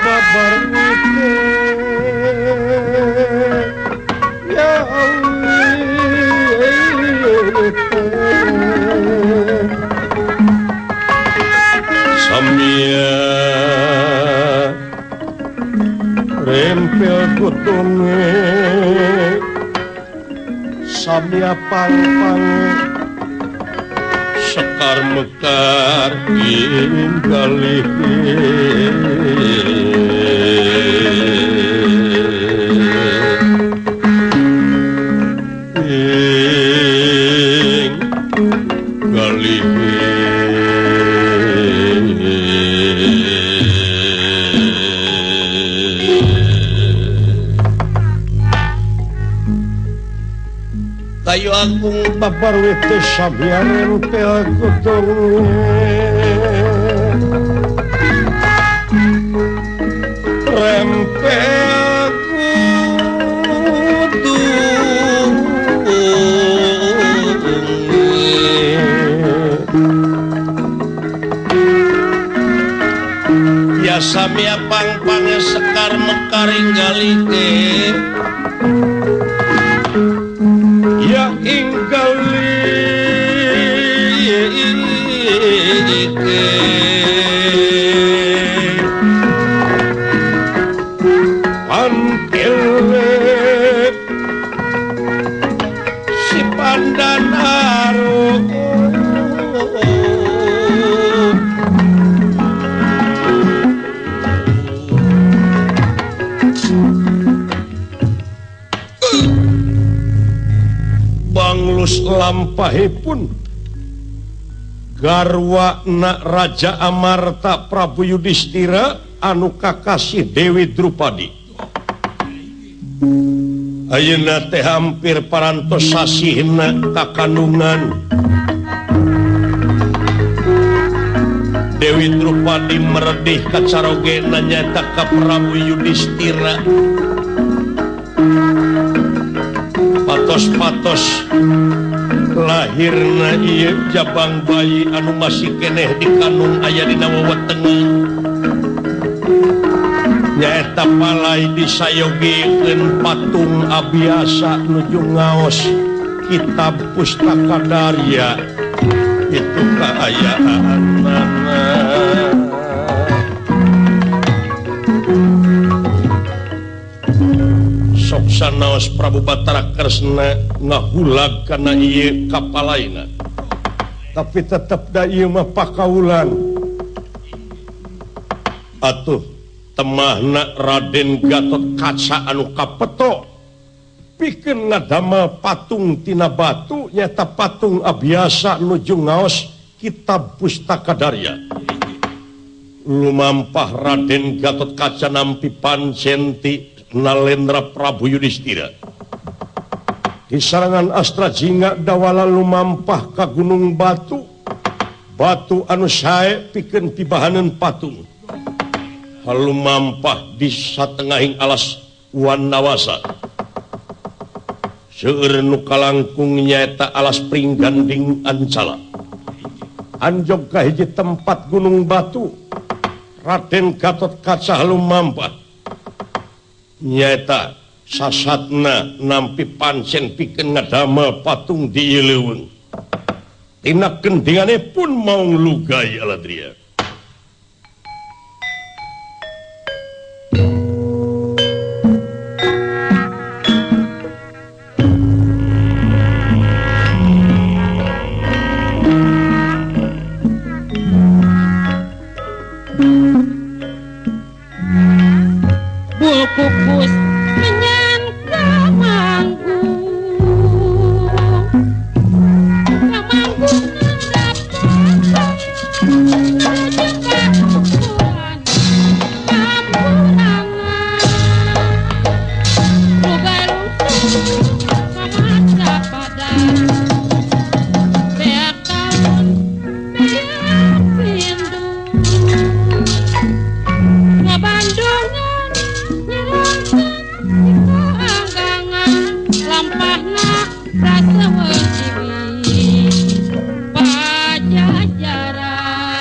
babar ya Allah samia rempel kutunge samia pang-pang sekar mekar ing galih ing galih. Kayu agung babar wite samia rempel kutunge rempel kutunge ya samia pang-pange sekar mekar inggalike ya inggalike pantilep si pandan arum banglus lampahipun garwa na Raja Amarta Prabu Yudhistira anu kakasih Dewi Drupadi. Ayeuna teh hampir parantos sasihna kakandungan. Dewi Drupadi meredih kacarogena nyaeta ka Prabu Yudhistira. Patos-patos lahirna ieu jabang bayi anu masih keneh di kandung aya dina wewetengan nyaeta palai disayogikeun patung abiasa nuju ngaos kitab pustaka darya itu kaayaanana. Sok sanaos Prabu Batara Kresna ngahulag kana ieu kapalaina tapi tetep da ieu mah pakaulan. Atuh temahna Raden Gatot Kaca anu kapeto pikeun ngadamel patung tina batu nyata patung abiasa nuju ngaos kitab pustaka darya. Lumampah Raden Gatot Kaca nampi pancenti Nalendra Prabu Yudhistira. Di sarangan Astra Jingga dawala lumampah ka Gunung Batu, batu anu sae pikeun pibahaneun patung. Lumampah di satengahing alas Wanawasa. Seueur nu kalangkung nyaeta alas Pringganding Ancala. Anjog ka hiji tempat Gunung Batu, Raden Gatot Kaca lumampah nyaeta sasatna nampi pancen pikeun ngadamel patung di ieu leuweung. Tina kendingane pun maung lugai aladria. Kukus menyan kamanggu kamanggu Pajajaran.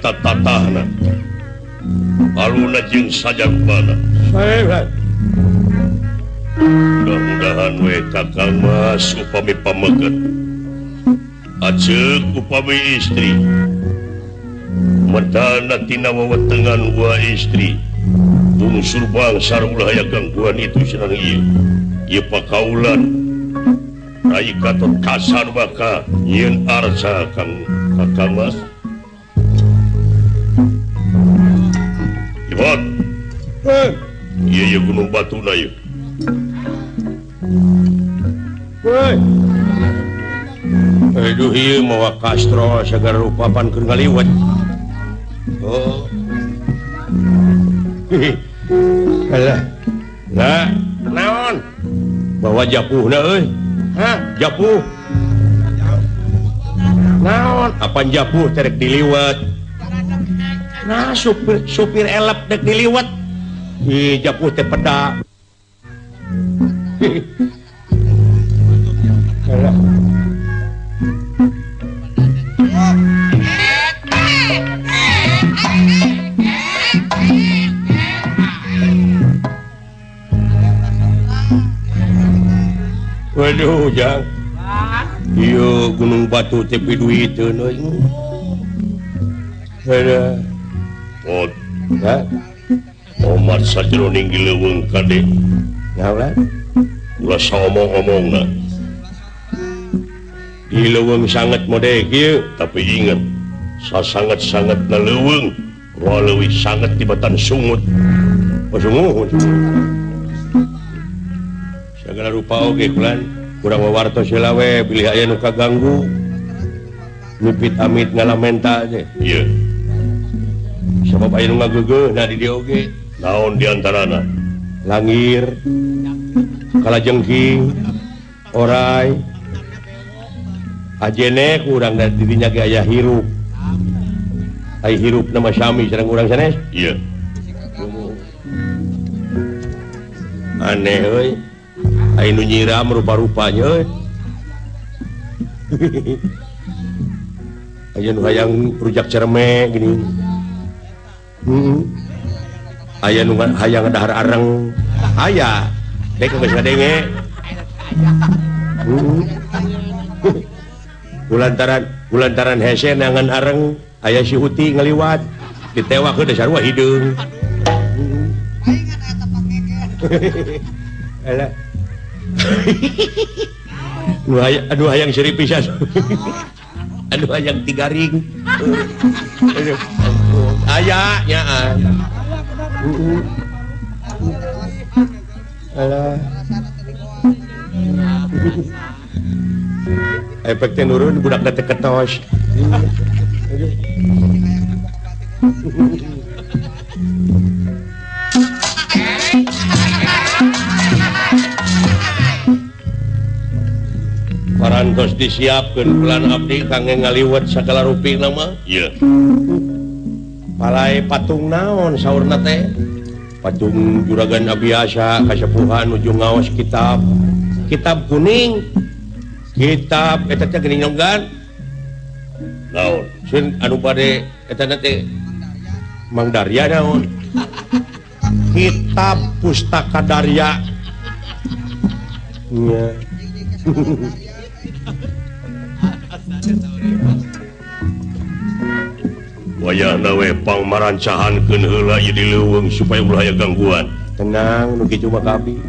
Tatahna aluna jeung sajak mana mudah-mudahan we Kakang Mas upami pameget aceuk upami istri medana tina wewetengan gua istri unsur bangsa ulah aya gangguan itu senang ieu ieu pakaulan rai Gatot Kaca baka nyieun arca Kang Kakang Mas. Iya, iya Gunung Batu na yuk. Aduh ieu mawa kastro sagala rupa pan keur ngaliwet. Oh. Alah. Nah, naon? Bawa japuhna euy. Hah, japuh. Naon? Apan japuh terek diliwet. Nah, supir elep dek diliwet. Ih, japuh teh peda. Waduh, Jang. Ieu Gunung Batu teh piduiteun euy. Ada. Oh, ha? Omat sajroning di leuweung kade. Naon? Ulah saomong-omongna. Di leuweung sanget mode kieu, tapi inget, sasanget-sangetna leuweung, moal leuwih sanget tibatan sungut. Oh, sungut. Sagala rupa oge kulan, kurang wawartos heula we bilih aya nu kaganggu. Mipit amit ngalamenta teh. Ieu. Sabab aya nu ngageugeuhna di dieu oge. Naon diantarana? Langir, kalajengking, orai, ajene kurang dari dirinya ge aya hirup. Ai hirup nama sami sareng urang sanes? Iya. Aneh euy. Ai nu nyiram rupa-rupanya euy. Aya nu hayang rujak cerme gini. Aya nu hayang dahar areng. Aya. Dek geus ngadenge. Kulantaran Kulantaran hese nangan areng aya si Uti ngaliwat ditewak ke sarua hideung. Alah. Aduh hayang seuri pisan. Aduh hayang tigaring. Aya nyaan. Alah. Efek teh nurun budak teh ketos. Parantos disiapkeun bulan abdi kangge ngaliwet sagala rupi nama. Ieu. Palai patung naon saurna teh? Patung Juragan Abiasa kasepuhan nuju ngaos kitab. Kitab kuning. Kitab eta teh geuning nyonggan. Naon? Sun anu bade eta teh Mang Darya naon? Kitab Pustaka Darya. Nya. Wayahna we pangmarancahankeun heula ieu di leuweung supaya ulah aya gangguan. Tenang nu kitu mah kabi.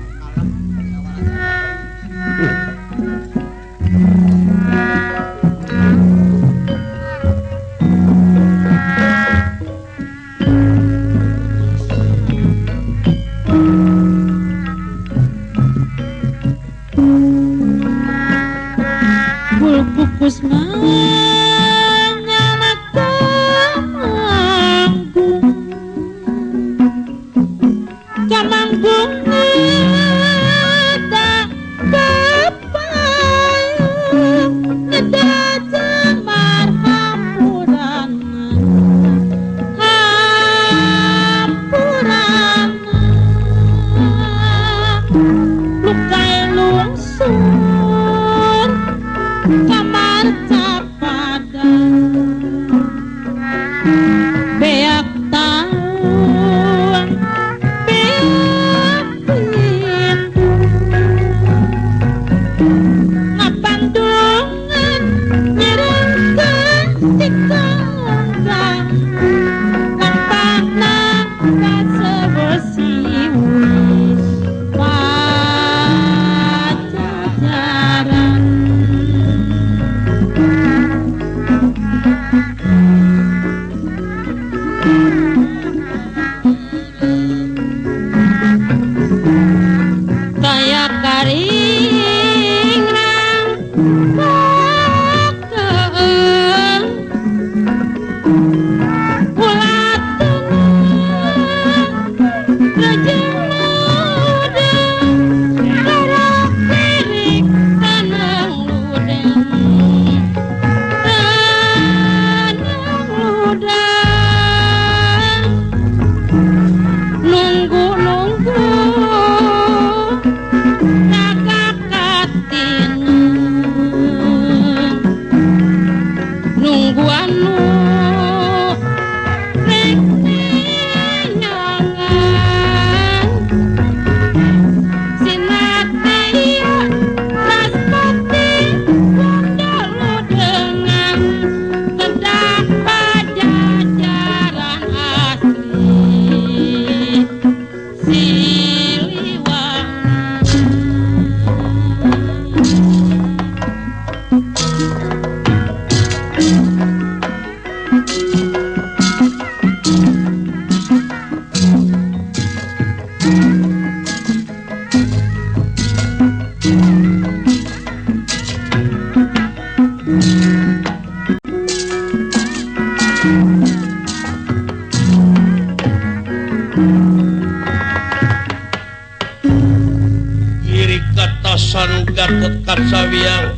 Gatot Kacawiang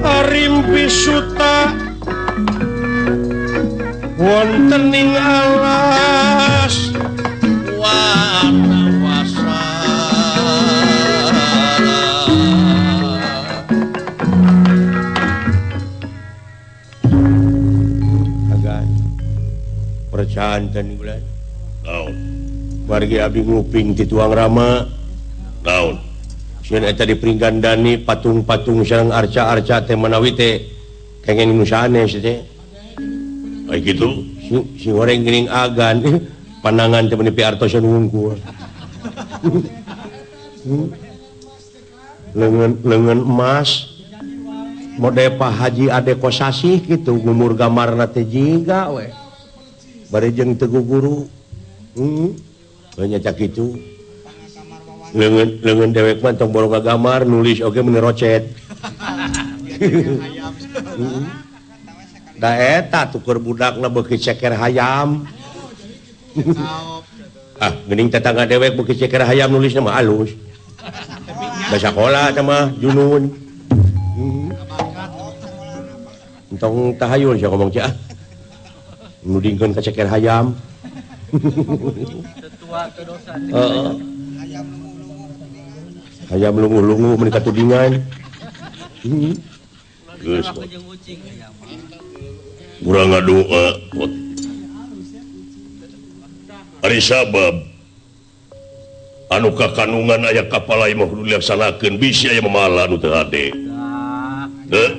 Arimpi Suta wonten ing alas wanawasa. Agan percanten bulan naon wargi abdi nguping ti tuang rama naon Sieun eta di Pringgandani patung-patung sareng arca-arca teh manawi teh kenging nu sanes teh. Ai kitu si goreng geuning agan panangan teh meuni piartosan wungkul. Leungeun emas mode Pak Haji Ade Kosasih kitu ngumur gambarna teh jiga we. Bari jeung teu guru. Heeh. Nya cak kitu. Leungeun dewek mah tong boro gambar nulis oge meuni rocet. Da eta tukur budakna beuki ceker hayam. Ah, geuning tetangga dewek beuki ceker hayam nulisna mah alus. Da sakola teh mah junun. Entong tahayul sia ngomong cia. Nudingkeun ka ceker hayam. Heeh. Hayam lunguh-lunguh meuni katudingan. Geus. Urang ngadoa pot. Ari sabab anu kakanungan aya kapala mah kudu dilaksanakeun bisi aya mamala nu teu hade. Heuh.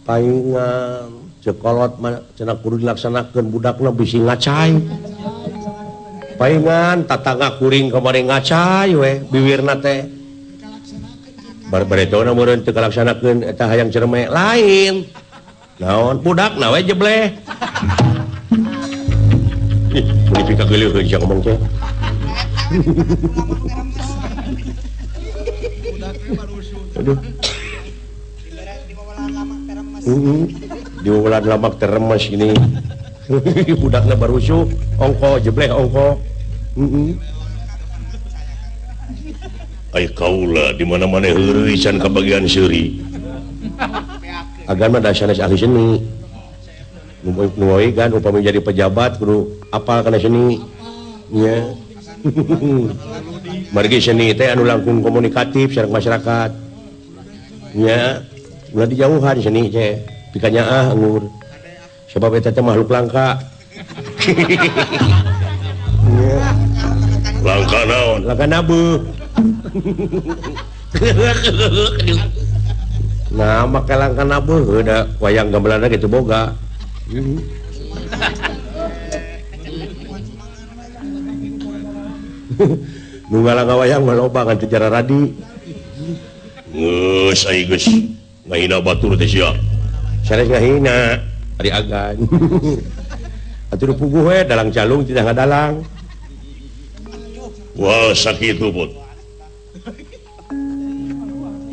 Paingan cekolot mah cenah kudu dilaksanakeun budakna bisi ngacai. Paingan tatangga kuring kamari ngacai we biwirna teh. Bar-baretona meureun teu kalaksanakeun eta hayang cereme lain. Naon budakna we jebleh. Ih, meuni pikageuleuheun sia ngomong teh. Aduh. Di wawalan lamak teremes ini. Budakna barusuh, ongko jebleh ongko. Ai kaula di mana-mana heureuy can kabagian seuri. Agan mah da sanes ahli seni. Nu we kan upami jadi pejabat kudu apal kana seni. Nya. Margi seni teh anu langkung komunikatif sareng masyarakat. Nya, ulah dijauhan seni teh. Pikanya ah ngur. Sebab eta teh makhluk langka. Langka naon? Langka nabuh. Nah, make langka nabuh da wayang gamelanna gitu boga. Nu ngalang wayang mah loba ngan teu jara radi. Geus ai geus ngahina batur teh sia. Sanes ngahina ari agan. Atuh puguh we dalang calung tidak ngadalang. Wah sakitu put.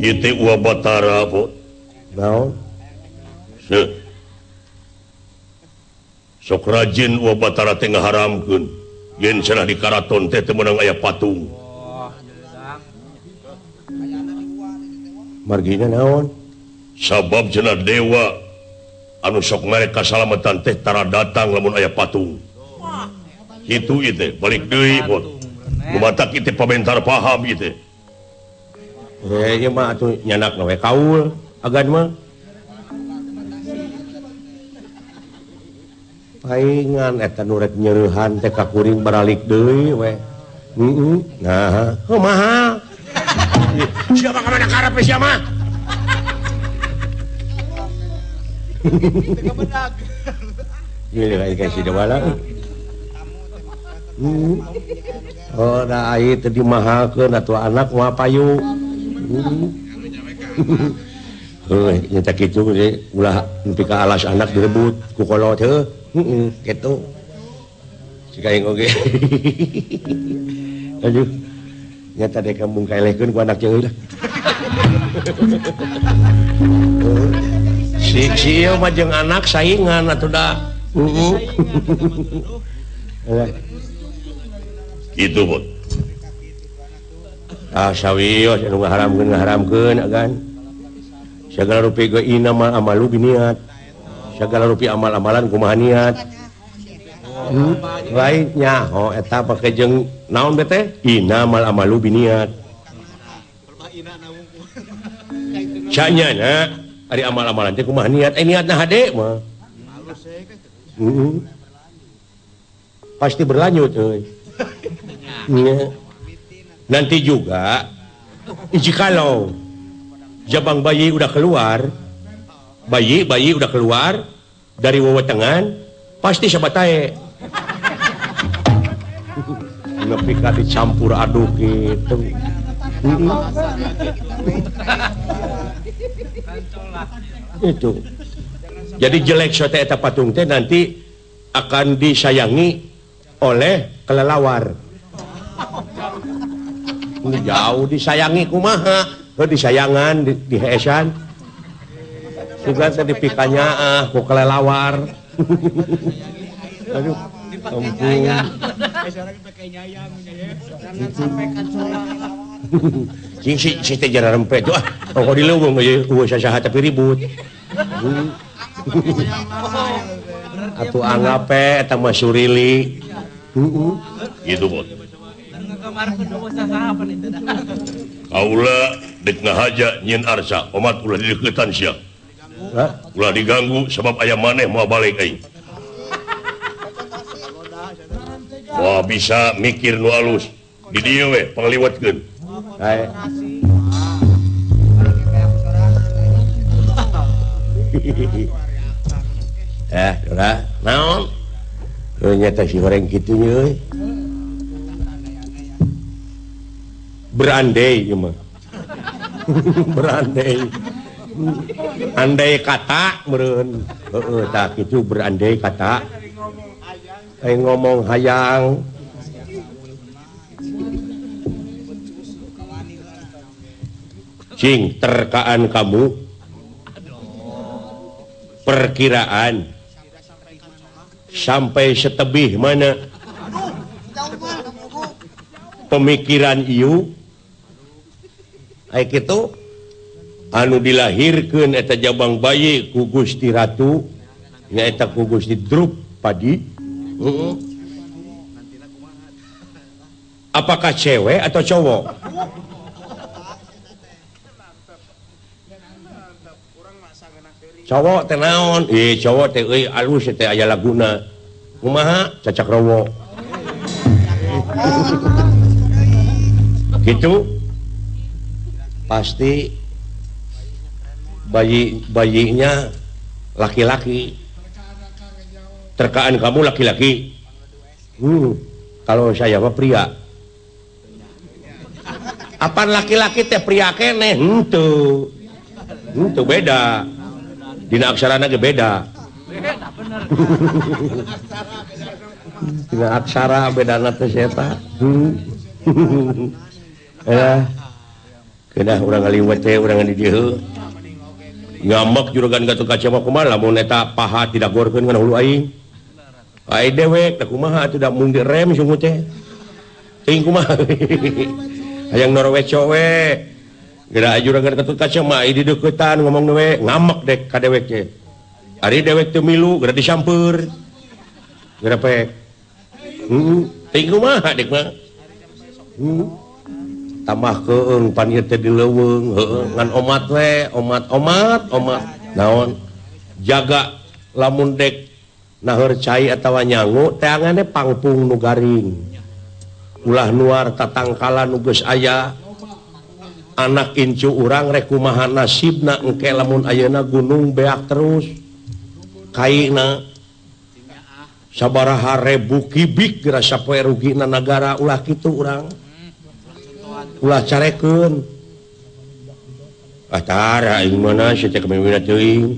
Ieu teh Uwa Batara put. Naon? Seuh. Sok rajin Uwa Batara teh ngaharamkeun yen cenah di karaton teh teu meunang aya patung. Margina naon? Sabab cenah dewa anu sok mere kasalamatan teh tara datang lamun aya patung. Kitu ieu teh balik deui put. Lumatak ieu teh pabentar paham ieu teh. Ieu mah atuh nyanakna we kaul agan mah. Paingan eta nu rek nyereuhan teh ka kuring baralik deui we. Heeh. Nah, kumaha? Sia mah ka mana karep sia mah? Gila kayak si Dewala. Oh, da ai teh dimahalkeun atuh anak moal payu. Heuh, nyata kitu ulah nepi ka alas anak direbut ku kolot heuh. Heeh, kitu. Siga aing oge. Aduh. Nyata dek kampung kaelehkeun ku anak jeung lah. Si si ieu mah jeung anak saingan atuh da. Heeh. Kitu pun. Ah sawios anu ngaharamkeun agan. Sagala rupi ge inama amalu biniat. Sagala rupi amal-amalan kumaha niat. Lain nyaho eta pake jeung naon be teh? Inamal amalu biniat. Canyana ari amal-amalan teh kumaha niat? Eh niatna hade mah. Pasti berlanjut euy. Nanti juga Jikalau jabang bayi udah keluar, bayi udah keluar dari wewetengan, pasti sabatae. Nepi ka dicampur aduk gitu. Itu. Jadi jelek sote eta patung teh nanti akan disayangi oleh kelelawar. Jauh disayangi kumaha, heuh disayangan di heesan. Sugan teh dipikanya ah ku kelelawar. Aduh, ampun. Cing si teh jara rempet tuh ah, pokok di leuweung eueuh sasaha tapi ribut. Atuh anggape eta mah surili. Heeh. Gitu bot. Kaula dek ngahaja nyieun arsa, omat ulah dideuketan sia. Ulah diganggu sebab aya maneh moal balik aing. Wah bisa mikir nu alus. Di dieu we pangliwatkeun. Hae. Dora, naon? Heuh nya teh si horeng kitu nya euy. Berandai ieu mah. Berandai. Andai kata meureun. Heeh tah kitu berandai kata. Aing ngomong hayang. Cing terkaan kamu perkiraan sampai setebih mana pemikiran ieu aya kitu anu dilahirkeun eta jabang bayi ku Gusti Ratu nyaeta ku Gusti Drupadi. Apakah cewek atau cowok? Cowok teh naon? Ih, cowok teh euy alus teh aya laguna. Kumaha? Cacak rowo. Gitu. Pasti bayinya laki-laki. Terkaan kamu laki-laki. Kalau saya mah pria. Apaan laki-laki teh pria keneh? Henteu. Henteu beda. Dina aksarana ge beda. Dina aksara bedana teh eta. Kedah urang ngaliwet teh urang di dieu. Ngambek juragan Gatot Kaca mah kumaha lamun eta paha tidak gorkeun kana hulu aing. Ai dewek teh kumaha atuh da mung direm sungguh teh. Teuing kumaha. Hayang norweco we. Geura juragan Gatot Kaca mah di deuketan ngomong we ngamek dek ka dewek teh. Ari dewek teu milu geura disamper. Geura pek. Teuing kumaha dek mah. Tambah keung pan ieu teh di leuweung heueuh ngan omat we, omat naon jaga lamun dek naheur cai atawa nyangu teangane pangpung nu garing. Ulah nuar tatangkalan nu geus aya. Anak incu urang rek kumaha nasibna engke lamun ayeuna gunung beak terus kaina sabaraha ribu kibik geura sapoe rugina nagara ulah kitu urang ulah carekeun. Ah tara aing mana sia teh kamimina teuing.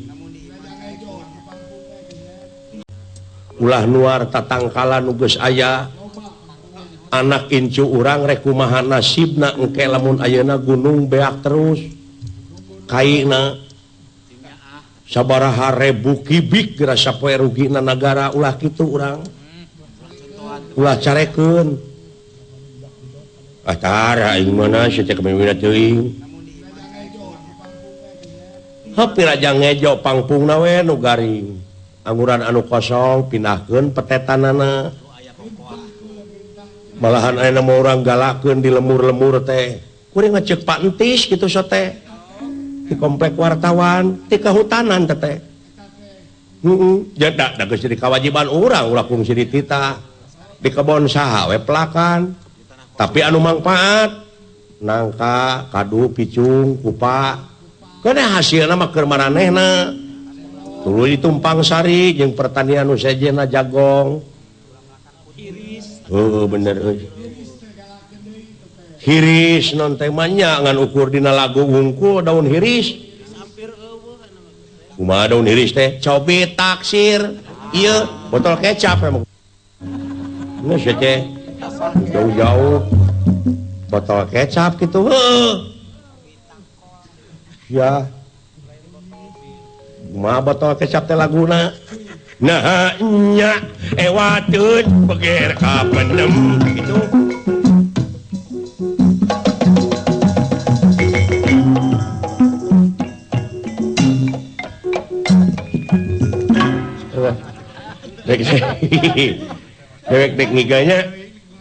Ulah nuar tatangkalan nu geus aya. Anak incu urang rek kumaha nasibna engke lamun ayeuna gunung beak terus kaina sabaraha ribu kibik geura sapoe rugina nagara ulah kitu urang ulah carekeun. Ah tara aing mana sia teh kamimina teuing. Heuh pira ngejo pangpungna we nu garing angguran anu kosong pindahkeun petetanana. Malahan ayeuna mah urang galakeun di lemur-lemur teh. Kuring ngeceuk Pak Entis kitu so teh. Di komplek wartawan, di kehutanan teh teh. Heeh, da geus jadi kewajiban urang ulah kungsi dititah. Di kebon saha we pelakan. Tapi anu mangpaat Nangka, kadu, picung, kupa. Kana hasilna mah keur maranehna. Tuluy ditumpang sari jeung pertanian nu sejenna jagong. Heuh bener euy. Hiris non teh mah nya ngan ukur dina lagu wungkul daun hiris. Kumaha daun hiris teh? Cobi taksir. Ieu botol kecap emang. Geus teh jauh-jauh botol kecap gitu heuh. Ya. Kumaha botol kecap teh laguna? Nah nya ewateun beger ka penem gitu. Dewek dek niganya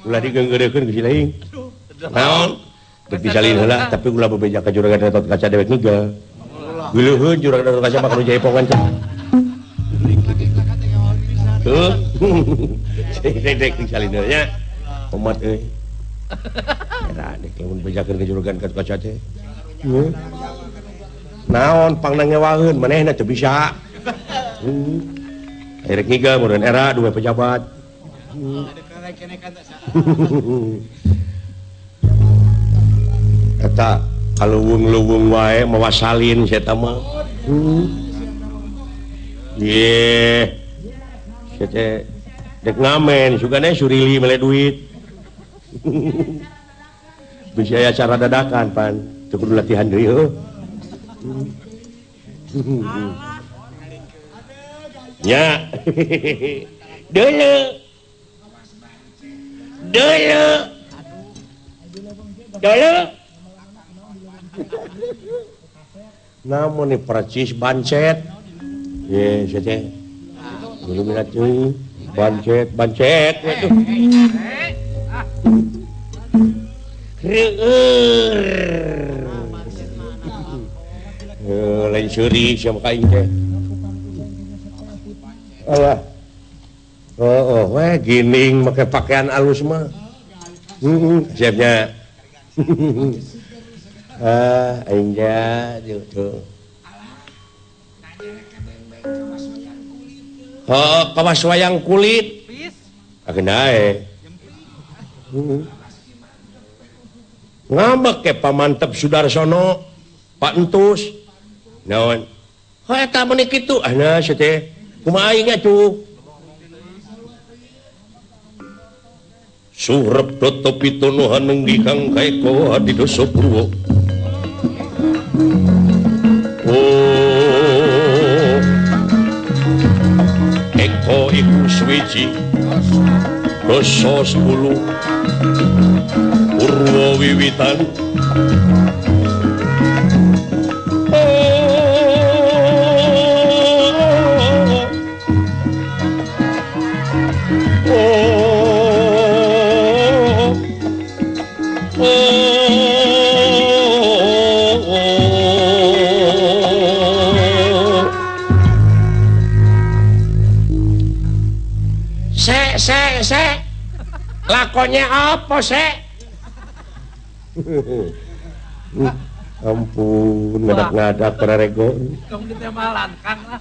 ulah digeunggeureukeun ku si laing. Naon? Dek disalin heula tapi ulah bebeja ka juragan Gatot Kaca dewek niga. Geuleuheun juragan Gatot Kaca mah kudu jaipongan teh. Tuh. Dek disalin heula nya. Omat euy. Era dek lamun bejakeun ka juragan Gatot Kaca teh. Naon pangna ngewaeun manehna teu bisa. Erek niga meureun era dua pejabat. Eta kaluwung-luwung wae mawa salin saya mah. Ye. Sia teh dek ngamen sugane surili mele duit. Bisa aya cara dadakan pan, teu kudu latihan deui heuh. Nya. Dulu. Dulu. Dulu. Namun nih percis bancet. Ye, sia teh. Dulu minat euy. Bancet, bancet atuh. Reueur. Lain seuri sia mah ka aing teh. Alah. Oh, weh gining make pakaian alus mah. Heeh, siapnya. Ah, aing tuh. Oh, kawas wayang kulit. Ageuna ae. Heeh. Ngambek ke Pamantep Sudarsono, Pak Entus. Naon? Oh, eta meuni kitu. Ah, nah sia teh. Kumaha aing atuh? Surep toto pitono hanenggi kang kaeko adidoso purwo. Oh, eko iku suwiji doso 10 purwo wiwitan. Lakonnya apa sih? Ampun, ngadak-ngadak perarego. Tong ditemalan Kang lah.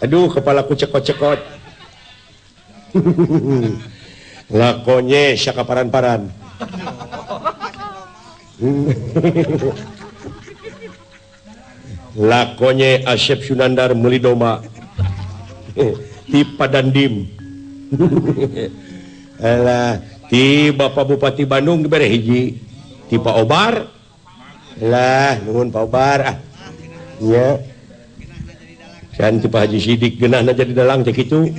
Aduh, kepalaku cekot-cekot. Lakonnya syakaparan-paran. Lakonnya Asep Sunandar meuli domba. Ti Padandim. Alah, ti Bapak Bupati Bandung dibere hiji. Ti Pak Obar. Lah, nuhun Pak Obar ah. Nya. Can ti Pak Haji Sidik geunahna jadi dalang teh kitu.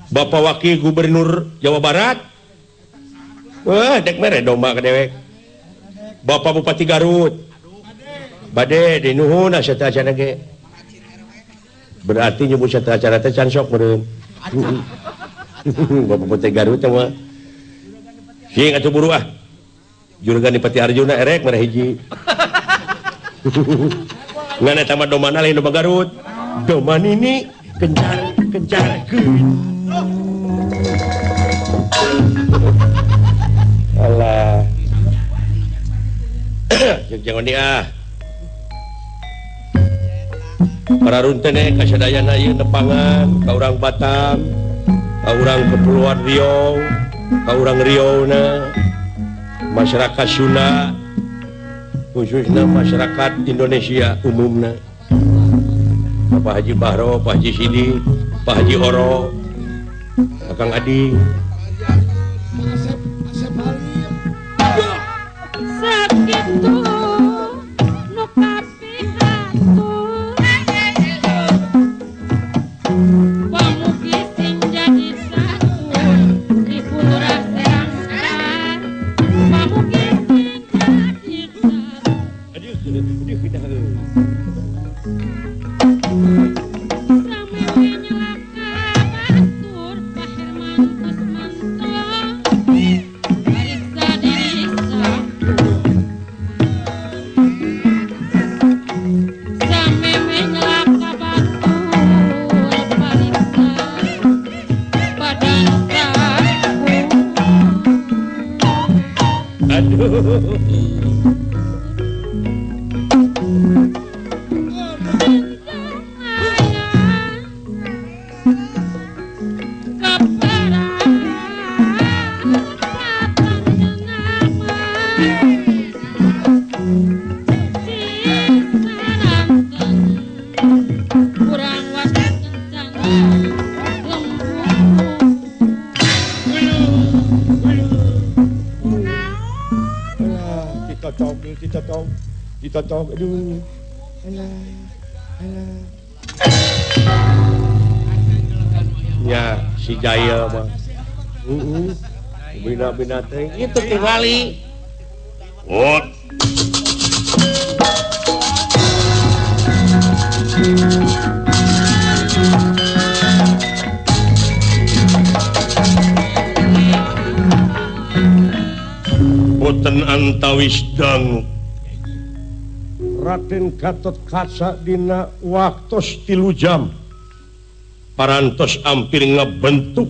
Bapak Wakil Gubernur Jawa Barat. Wah, dek mere domba ka dewek. Bapak Bupati Garut. Bade dinuhun asa teh acara ge. Berarti nyebut satu acara teh can sok meureun. Bapak Bupati Garut teh mah. Sing atuh buru ah. Juragan Dipati Arjuna erek mere hiji. Ngan eta mah domana lain domba Garut. Doma nini kencar kencar keun. Jeung jangan ah. Para runtene kasadayana ieu nepangan ka urang Batam, ka urang Kepulauan Riau, ka urang Riau-na, masyarakat Sunda, khususna masyarakat Indonesia umumna. Pak Haji Bahro, Pak Haji Sidi, Pak Haji Oro, Kang Adi. Sakitu nu kapihatur pamugi sing jadi satu di pura serangkan pamugi sing jadi satu. Samewe nyelaka batur Pak Herman Kusmanto pariksa diri saku. Samewe nyelaka batur pariksa badan saku. Aduh. Ditocok, aduh, alah, alah. Ya, si Jaya mah. Bina-bina teh itu tingali. Ot. Boten antawis dangu. Raden Gatot Kaca dina waktos 3 jam parantos ampir ngebentuk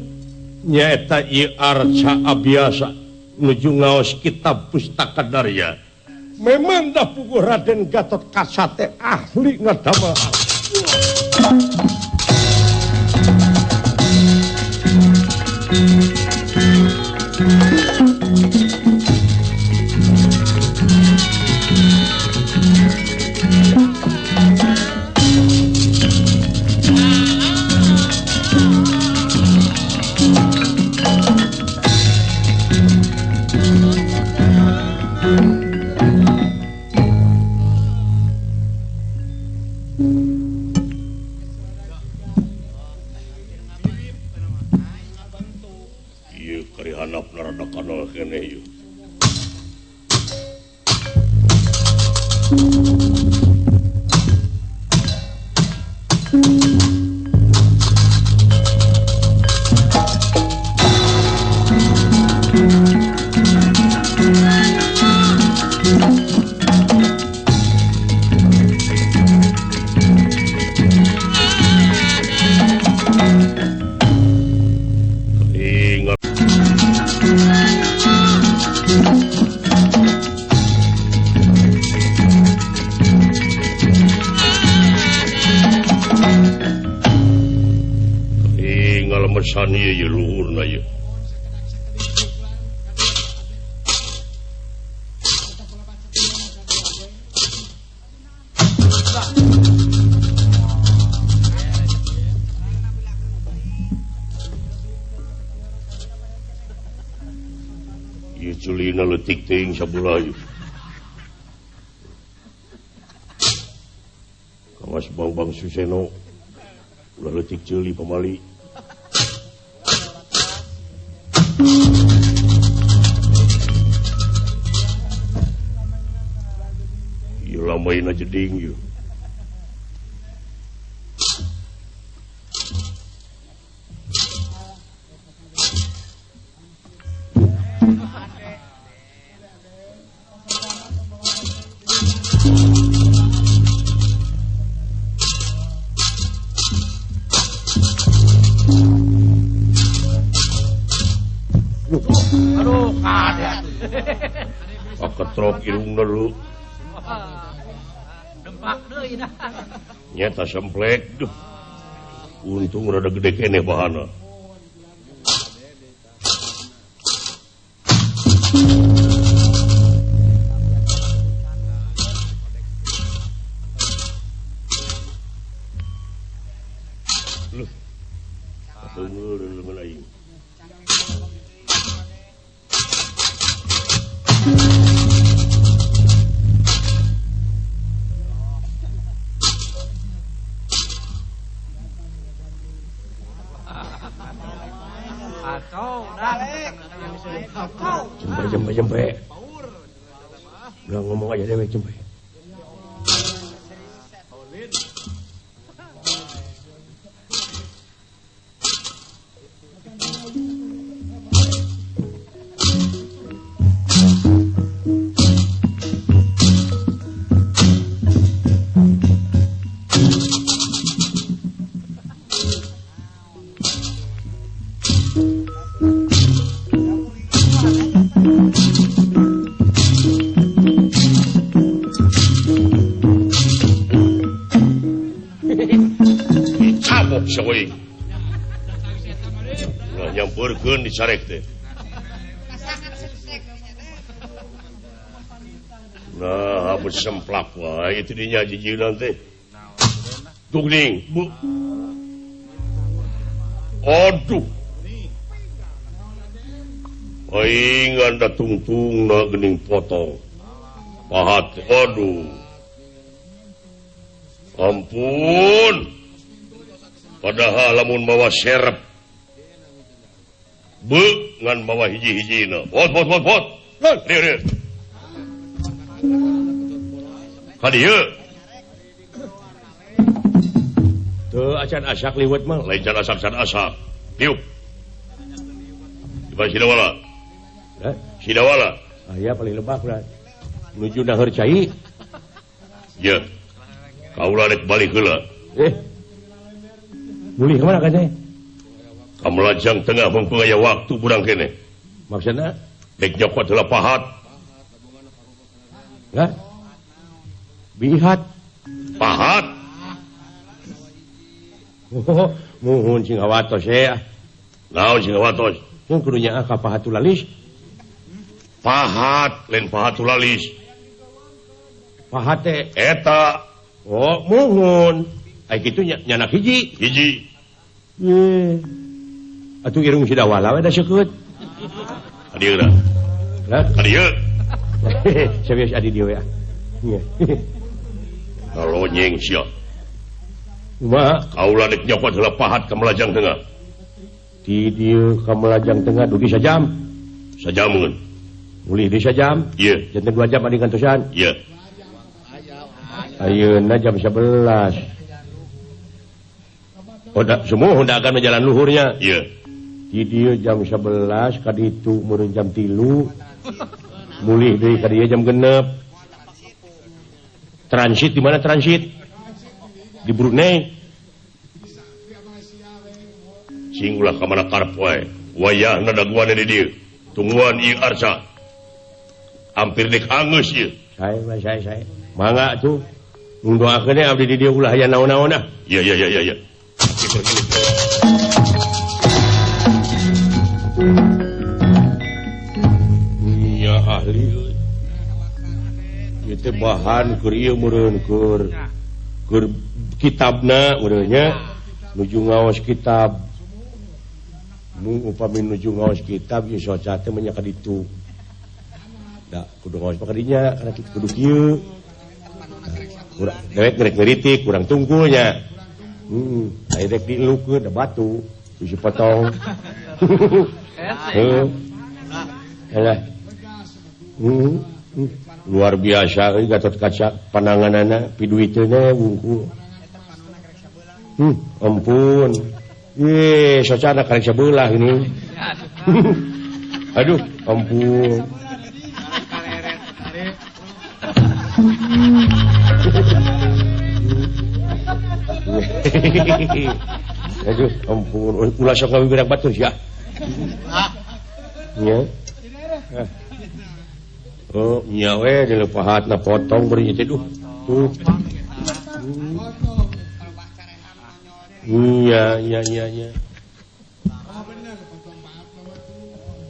nyaeta ieu arca abiasa nuju ngaos kitab pustaka Darya. Memang dah puguh Raden Gatot Kaca teh ahli ngadamel. Letik ting sabelah ieu. Kawas Bang-bang Suseno ulah leutik ceuli pamali. Ieu lamaina jeding ieu. irungna dulu. Dempak deui dah. Nyata semplek duh. Untung rada gede keneh bahana. Loh. Tunggu dulu aing. Jempe jempe. Udah ngomong aja dewek jempe. Ulah nyamperkeun dicarek teh. Nah, habis semplak wae itu dinya jijieunan teh. Tugning, Bu. Aduh. Aing anda tungtungna geuning potong. Pahat, aduh. Ampun. Padahal lamun mawa serep be ngan mawa hiji-hijina. Pot pot pot pot. Rieu rieu. Ka dieu. Teu acan asak liwet mah, lain can asak can asak. Tiup. Di Sidawala. Hah? Sidawala. Aya paling lebak ulah. Nuju daheur cai. Ye. Kaula rek balik heula. Mulih kemana kan saya? Kamelajang tengah mumpung aya waktu burang kene. Maksudna? Rek nyokot heula pahat. Lah? Bihat. Pahat. Oh, muhun sing hawatos ya. Naon sing hawatos? Mun kudu nyaah ka pahat tulalis. Pahat, lain pahat tulalis. Pahat teh eta. Oh, muhun. Ai kitu nyanak hiji. Hiji. Ye. Atuh irung Sidawala we da seukeut. Ka dieu da. Lah, ka dieu. Serius adi dieu ya. Nya. Kalonyeng sia. Kumaha? Kaula rek nyokot heula pahat ka Melajang Tengah. Di dieu ka Melajang Tengah dugi sajam. Sajameun. Mulih deui sajam? Ieu. Janten 2 jam adi kantosan. Ieu. Ayeuna jam 11. Oh, semua udah akan menjalan luhurnya. Iya. Di dieu jam 11, ka ditu meureun jam 3. Mulih deui ka dieu jam 6. Transit di mana transit? Di Brunei. Sing ulah ka mana karep wae. Wayahna daguan di dieu. Tungguan ieu arca. Hampir dek angeus ieu. Saya. Mangga tuh. Nungdoakeun abdi di dieu ulah aya naon-naon ah. Iya iya iya iya. Iya ahli itu bahan keur ieu meureun keur kitabna meureun nya nuju ngaos kitab nu upami nuju ngaos kitab ieu soca teh mah nya ka ditu da kudu ngaos mah ka dinya kana kitu kudu kieu kurang dewek rek ngeritik kurang tungkulnya. Aya rek dilukeun da batu bisi potong. Heuh. Alah. Luar biasa euy Gatot Kaca pananganana piduiteuna wungkul. Ampun. Ye, socana karek sabelah ini. Aduh, ampun. Aduh, ampun. Ulah sok ngawibirak batur sia. Nya. Oh, nya we dilepahatna potong beureun teh duh. Tuh. Iya, iya, iya, iya.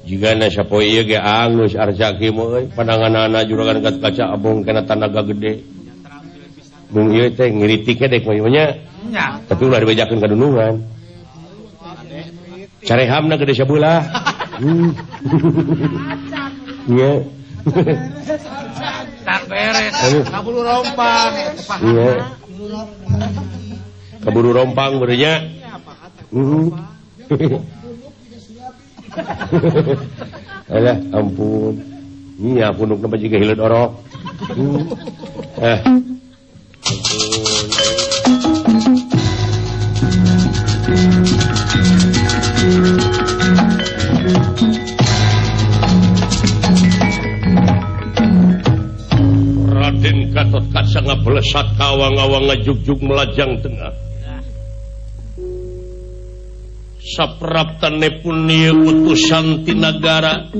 Jigana sapoe ieu ge angus Arca kieu mah euy, pandanganana juragan Gatotkaca abong kana tanaga gede. Mung ieu teh ngiritik dek mah nya. Tapi ulah dibejakeun ka dunungan. Carehamna gede sabelah. Iya. Tak beres. Kaburu rompang. Iya. Kaburu rompang berenya. Alah, ampun. Iya, punukna mah jiga hileud orok. Ampun. Raden Gatotkaca ngablesat kawang-awang ngajugjug melajang tengah. Sapraptanepun ieu utusan ti nagara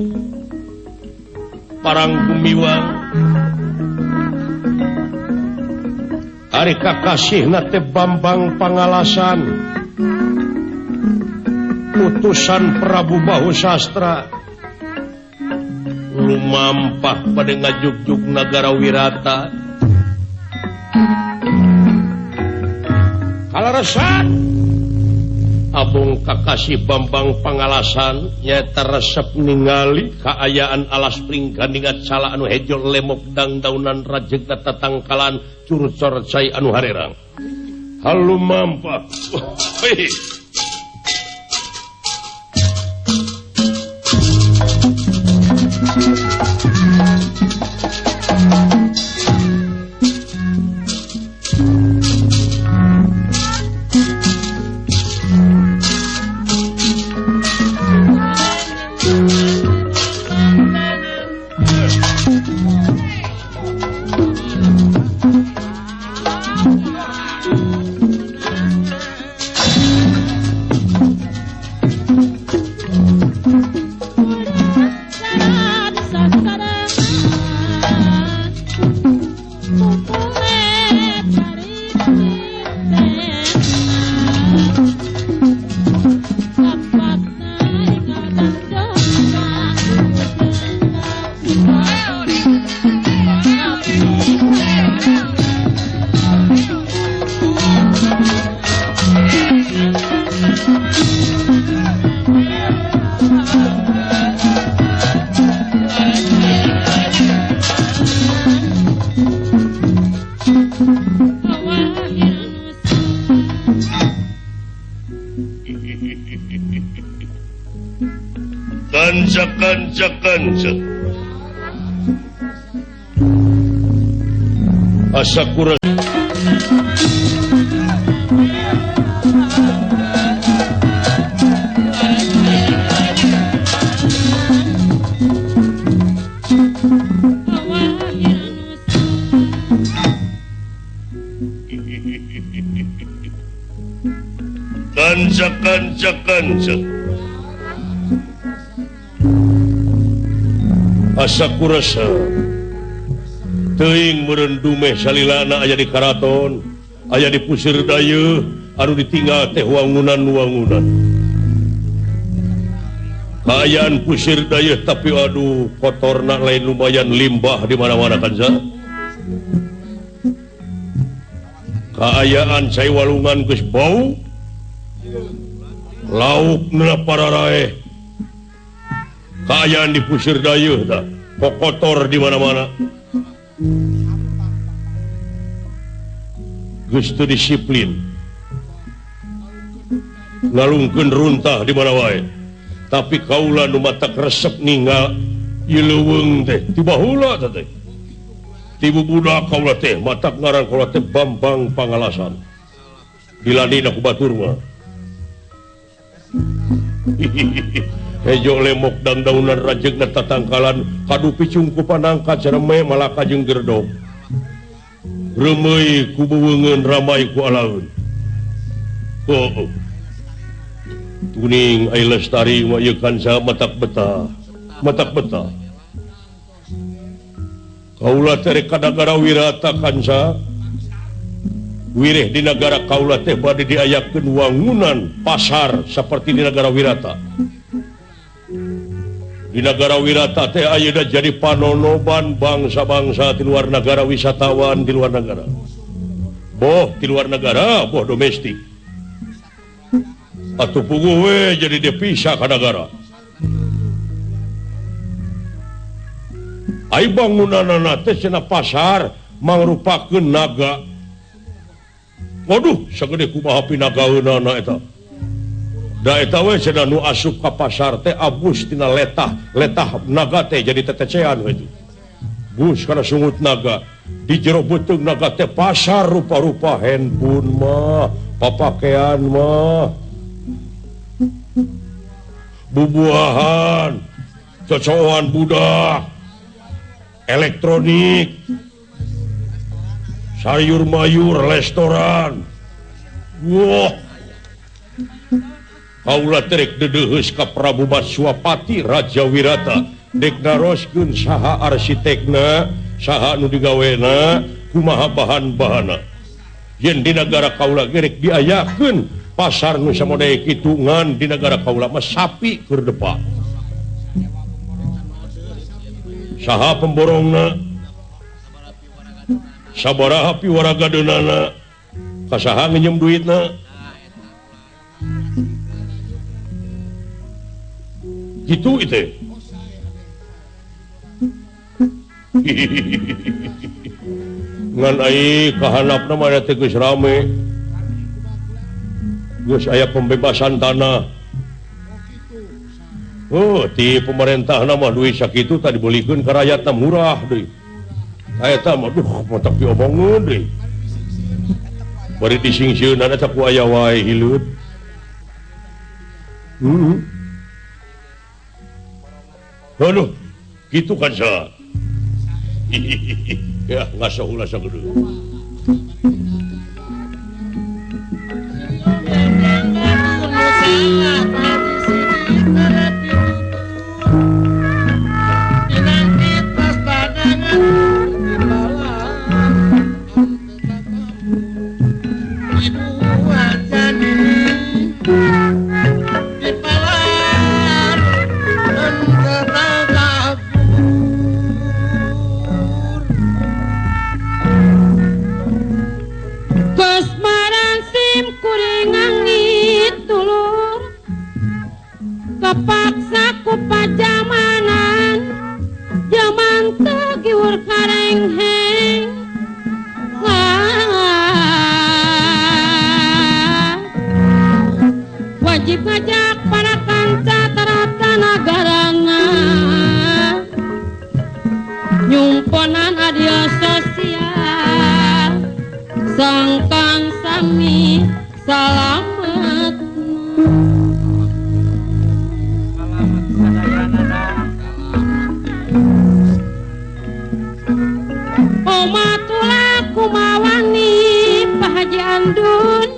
Parang Gumiwang. Ari kakasihna teh Bambang Pangalasan, utusan Prabu Bahusastra. Lumampah pada ngajugjug nagara Wirata. Kalaresan abong kakasih Bambang Pangalasan nyaeta resep ningali kaayaan alas pringgandingan cala anu hejo lemok dangdaunan rajegna tatangkalan curcor cai anu harerang. Halumampah. Kanca. Asa kurang kanca. Asa kurasa teuing meureun dumeh salilana aya di karaton, aya di pusir dayeuh anu ditinggal teh wangunan-wangunan. Kaayaan pusir dayeuh tapi aduh kotorna lain lumayan limbah di mana-mana kanca. Kaayaan cai walungan geus bau, laukna pararaeh. Kaayaan di pusir dayeuh tah kotor di mana-mana. Geus teu disiplin. Ngalungkeun runtah di mana wae. Tapi kaula nu matak resep ninggal ieu leuweung teh ti baheula teh. Ti bubudak kaula teh matak ngaran kaula teh Bambang Pangalasan. Diladina ku batur mah. Hejo lemok dangdaunan rajegna tatangkalan kadu picung ku panangka cereme malaka jeung gerdog. Reumeuy ku beuweungeun ramai ku alaeun. Oh. Tuning ai lestari mah ieu kanca matak betah. Matak betah. Kaula teh rek ka nagara Wirata kanca. Wireh di nagara kaula teh bade diayakeun wangunan pasar seperti di nagara Wirata. Di nagara Wirata teh ayeuna jadi panonoban bangsa-bangsa di luar negara, wisatawan di luar negara. Boh di luar negara, boh domestik. Atuh puguh we jadi devisa ka nagara. Ai bangunanana teh cenah pasar mangrupakeun naga. Waduh, sagede kumaha pinagaeunana eta. Da eta we cenah nu asup ka pasar teh abus tina letah, letah naga teh jadi tetecean we itu. Bus kana sungut naga. Di jero beuteung naga teh pasar rupa-rupa handphone mah, papakean mah, bubuahan, cocoan budak, elektronik, sayur mayur, restoran. Wah, kaula terek dedeuheus ka Prabu Baswapati Raja Wirata dek naroskeun saha arsitekna, saha nu digawena, kumaha bahan-bahanna. Yen di nagara kaula gerek diayakeun pasar nu samodaya kitu ngan di nagara kaula mah sapi keur depak. Saha pemborongna, sabaraha piwaragadeunana, ka saha nginjem duitna. Gitu itu. Ngan ai kahanapna mah teh geus rame. Geus aya pembebasan tanah. Oh, ti pemerintahna mah duit sakitu tadi dibeulikeun ka rakyatna murah deui. Eta mah duh matak diomongeun deui. Bari disingsieunan eta ku aya wae hileud. Aduh, gitu kan sa. Ya, ngaso ulah sagede. Kepaksa ku pajamanan jaman teu giwur karengheng. Wajib ngajak para kanca tarata nagarana nyumponan adil sosial sangkang sami salamet. Omatula kumawani Pak Haji Andun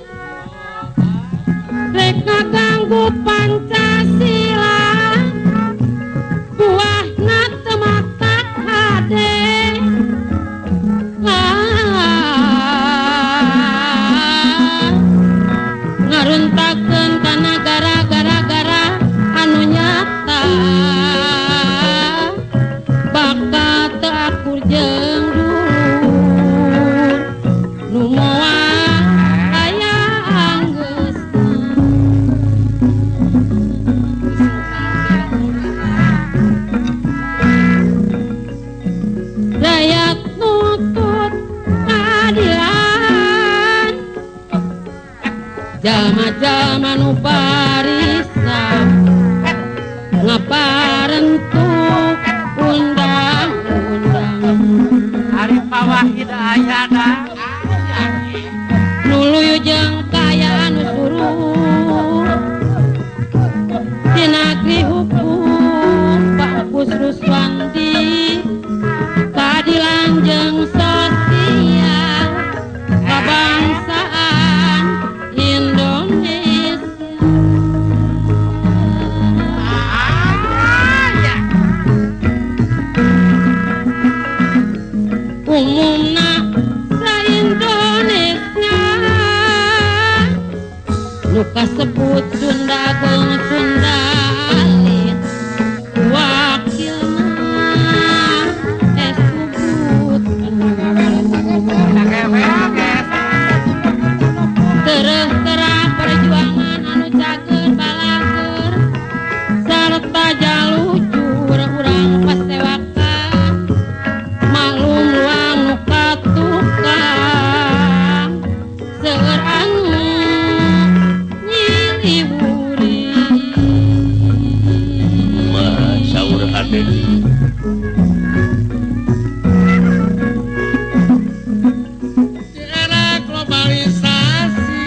rek ngaganggu Pancasila buahna teu matak hade. Ngaruntakeun ka nagara gara-gara anu nyata bakal teu akur jeung dulur nu moal aya anggeusna. Rakyat nuntut keadilan, jalma-jalma nu barisa ngaparentuk undang-undang. Ari Pawahid ayana nuluyu jeung kaya anu suruh di hukum Pak Kus Ruswandi keadilan jeung sosial kebangsaan Indonesia. Harumna sa Indonesia nu kasebut Sunda Agung Sunda Alit wakilna es kubut terus terang perjuangan anu cager balager sarta jalujur urang pasewakan maklum luang nu katukang seueur anu nyiliwuri mah saur ade di era globalisasi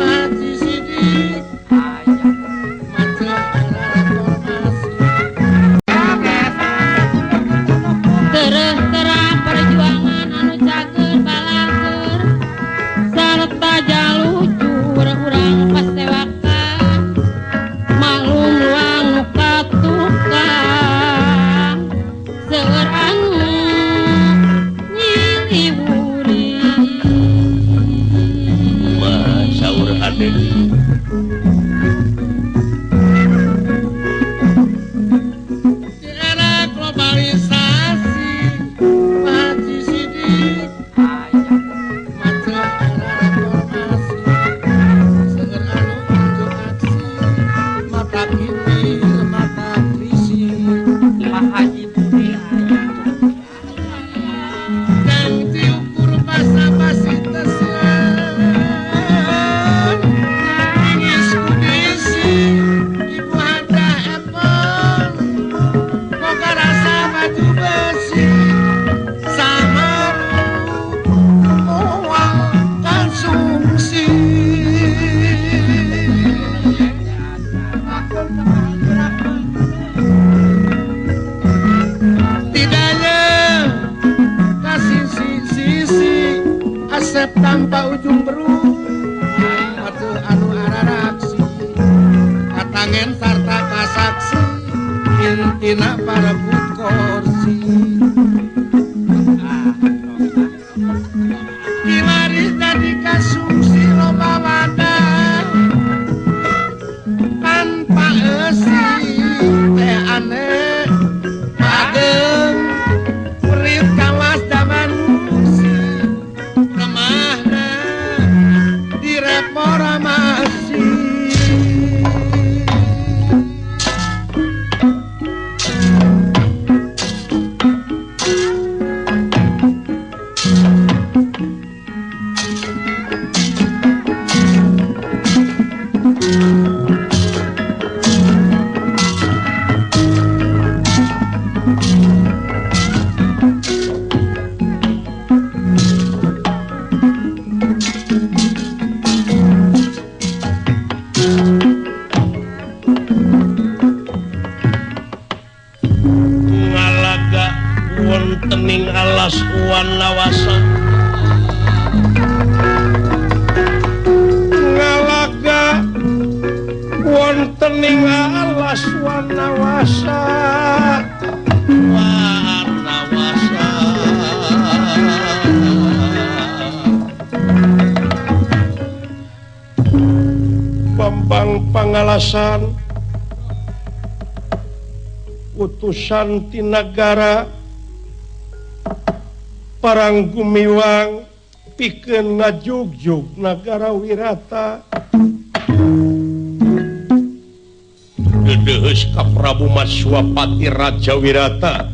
Haji Sidik macam era reformasi terus terang perjuangan anu cager balager sarta jalujur urang pasewakan maklum luang nu katukang seueur anu nyiliwuri mah saur ade di era globalisasi Haji Sidik macam era reformasi seueur anu unjuk aksi mata kini mata krisi Pak Haji Budi aya dan diukur basa-basi tesen ingis kudisi ibu hada epon boga rasa baju besi samaru moal konsumsi tidaknya kasih sisi asep tanpa ujung beruk aduh anu araraksi katangen sarta kasaksi intina parebut kursi kiwari jadi kasumsi loba wadah tanpa esi teh aneh ageng perit kawas zaman musi kemahna direformasi ngalaga wontening alas Wanawasa ngalaga wontening alas Wanawasa Wanawasa Bambang Pangalasan utusan ti nagara Parang Gumiwang pikeun ngajugjug nagara Wirata dedeheus ka Prabu Maswapati Raja Wirata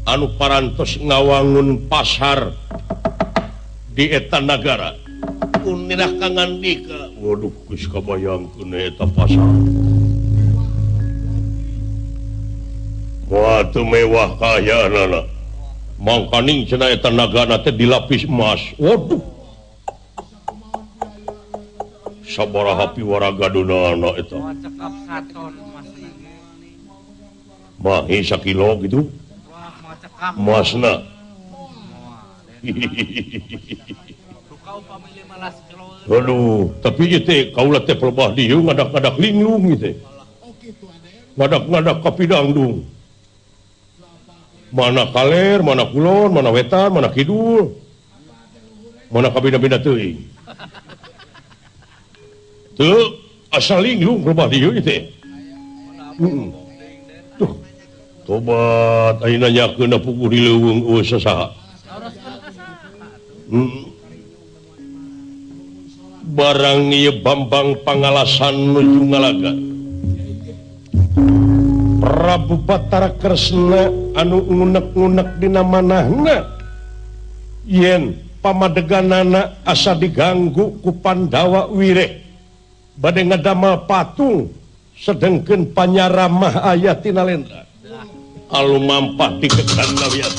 anu parantos ngawangun pasar di eta nagara unirah kangandika waduh geus kabayangkeun eta pasar wah teu mewah kaayaanana mangkaning cenah eta nagana teh dilapis emas waduh sabaraha piwaraga donana eta cekap saton masna mahi sakilo gitu wah mau cekap masna duka upami 15 kilo aduh tapi ieu teh kaula teh pelebah dieu ngadak-ngadak linglung ieu teh ngadak-ngadak ka pidangdung Mana kaler, mana kulon, mana wetan, mana kidul. Mana kabina-bina teuing. Teu asal linglung rumah dieu teh. Tuh. Tobat ayeuna nyakeun puguh di leuweung eueuh sasaha. Barang ieu Bambang Pangalasan nuju ngalaga. Prabu Batara Kresna anu ngunek-ngunek dina manahna yen pamadeganana asa diganggu ku Pandawa Wireh bade ngadamal patung sedengkeun panyaramah aya tina lendra alumampah di kegan Nawiat.